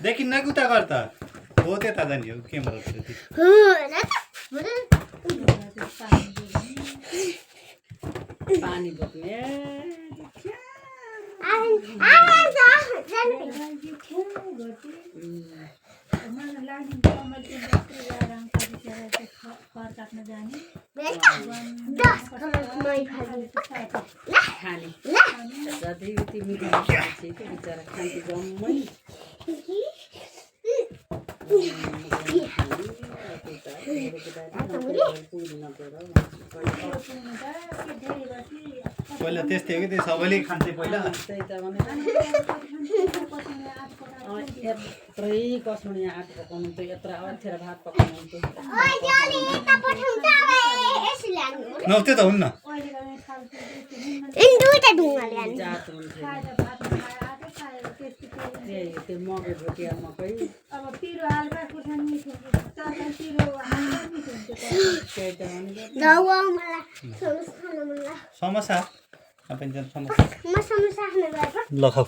देखि न उता गर त हो त्यता जाने हो क्यामेरा पानी बोक्ने खाने जति उति मिठो बिचरा खान्छु जम्मै पहिला त्यस्तै हो कि त्यो सबैले खान्थे पहिला त्यही त यत्रै कसुनी आँट पकाउनु त यत्रो अर्थेर भात पकाउनु नौ त्यो त हुन्न जात हुन्थ्यो त्यो मकै भुटिया मकै समोसा समोसा ल खाऊ